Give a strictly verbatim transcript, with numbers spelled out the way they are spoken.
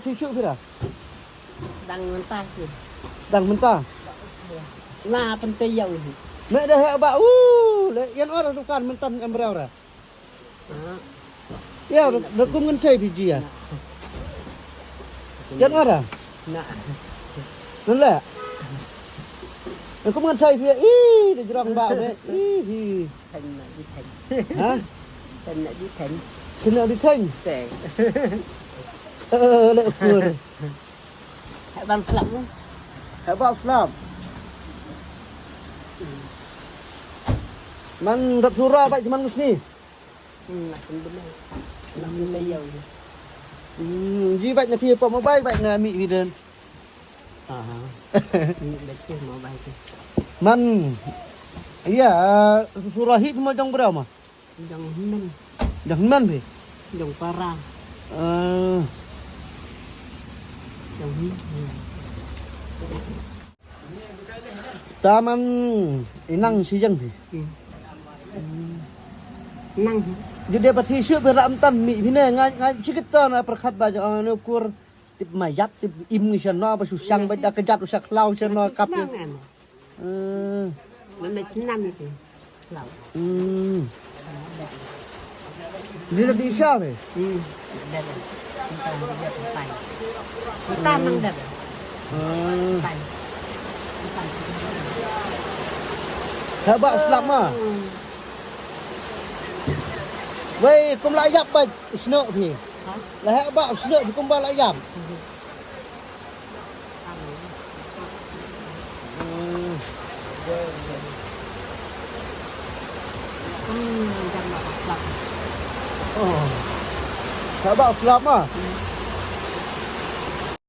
Shu shu phi ra. Sdang mynta ki. Sdang mynta. La pynte ïa u hi. Me da heh ba u le ïan ora dukan mynta em brau ra. Ïa da kum ngan thei phi ji ïa. Ïan ora. Na. Nan le. Da kum ngan thei phi i da jrong ba me. I hi. Thèn na di thèn. Ha? Thèn na di thèn. Thèn na di thèn. Thèn. Eh, le ukur. Heh ban slap. Heh ban slap. Man dap sura bai man ngisni. Hmm, nak kembali. Nak kembali ya. Hmm, ji bai na phi pa mo bai bai na mi widen. Aha. Ni bai ke mo bai ke. Man. Iya, sura hi mo jong brau ma. Jong hynmen. Jong hynmen phi? Jong para. Eh. Jong hynmen. Ta man i nang shi jang phi. Hmm. Nang. Ju de pat hi shu phi ram tan mi phi ne ngai ngai shi kit to na pyrkhat ba jong ne kur. Tip ma ïap tip im ngi sha no ba shu shang ba da ka jat u sha khlaw sha no kap. Nang. Hmm. Mama senam itu. Lau. Hmm. Dia lebih sya ni. Hmm. Dah, dah. Entah dia pakai. Entah mang dah. Hmm. Pakai. Hebat selama. Hmm. Wei, kum la ïap ba snoh phi. Ha? La hebat snoh phi kum ba la ïap. Hmm. Hmm, jam lapan. Oh. Sabar, selamat.